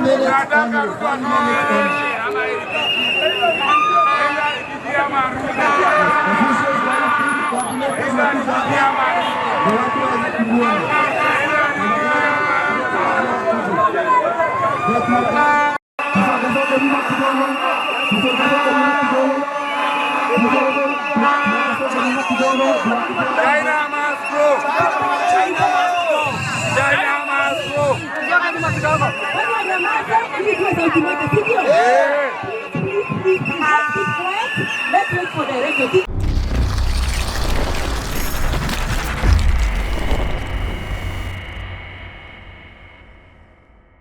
One minute only. One minute only. Officials wa coordinators wakuja hapa ndio watu waweze kuona. Tusonge nyuma kidogo. Tusonge nyuma kidogo. Tusonge nyuma kidogo. China must go. China must go. China must go. Ili tuwe sauti moja, si ndio? Eh. Please, please, please, let's keep quiet. Let's wait for direction.